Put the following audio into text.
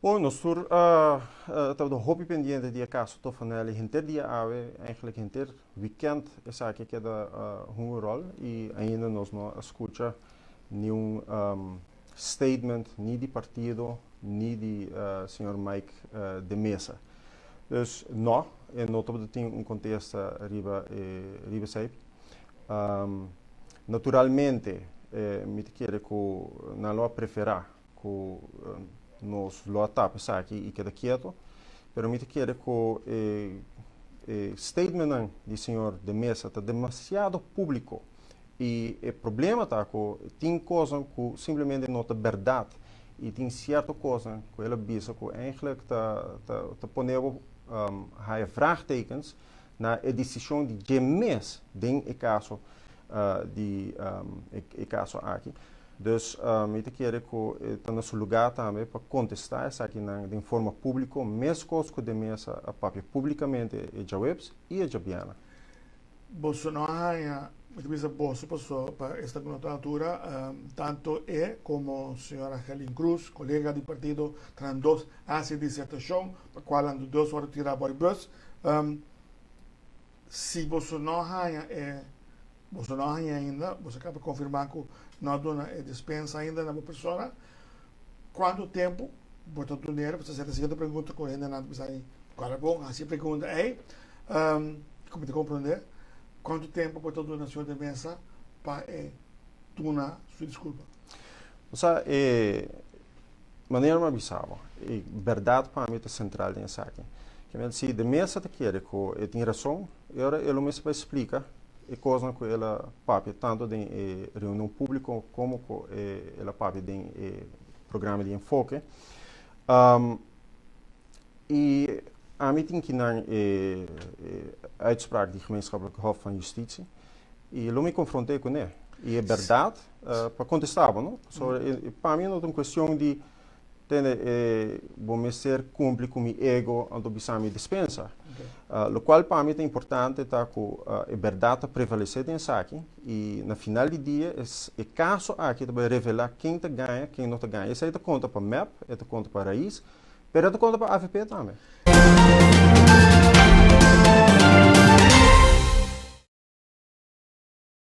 Bon, nos tur tabata hopi pendiente di e kaso Tofanelli henter dia awe, eigenlijk henter weekend esaki a keda hunga un ròl i ainda nos no a skucha niun statement ni di partido ni di señor Mike de Meza. Dus no, e no tabata tin un kontesta riba e riba esei. Naturalmente mi ta kere ku nan lo a preferá ku nos lo a tapa esaki i keda kieto, pero mi ta kere ku e e statementnan di señor de Meza ta demasiado públiko i e problema ta ku tin kosnan ku simplemente no ta bèrdat i tin sierto kosnan ku el a bisa ku eigenlijk ta ta pone bo haya vraagtekens na e desishon di dje mes den e kaso di e kaso aki. Dus mi ta kere ku e ta na su lugá tambe pa kontestá esakinan den forma públiko meskos ku de mesa a papia públikamente e djaweps i e djabièrnè. Boso no a haña, mi ta bisa boso paso pa esta ku no ta altura, tanto e komo señora Gelin Cruz, kolega di partido, ta nan dos a hasi disertashon pa kual nan dos wòrdu tirá bòi bus. Si boso no haña e, boso no haña ainda, boso a kaba konfirmá ku no a duna e despensa ainda na bo persona, kuantu tempu bo ta dun'é? Bo ta hasi e siguiente pregunta ku hendenan ta bisa ei, Kua bon hasi e pregunta ei? Ku mi ta komprondé, kuantu tempu bo ta duna señor de mesa pa e duna su diskulpa? Bo sa, e manera mi a bisa bo, e bèrdat pa mi ta sentral den esaki. Kende si de mesa ta kere ku e tin rason, e ora e lo mester bai splika e kosnan ku el a papia tantu den e reunion públiko komo ku el a papia den e programa di enfoke. I ami tin kinan e uitspraak di Gemeenschappelijk Hof van Justitie i lo mi konfront'é kuné. I e bèrdat pa kontestá bo, no? Pasobra pa mi no ta un kuestion di tende e bo mester kumpli ku mi ego anto bisa mi despensa. Lokual pa mi ta importante ta ku e bèrdat ta prevalesé den esaki i na final di dia e kaso aki ta bai revelá ken ta gaña, ken no ta gaña. Esei ta konta pa mep, e ta konta pa rais. Pero e ta konta pa avp tambe.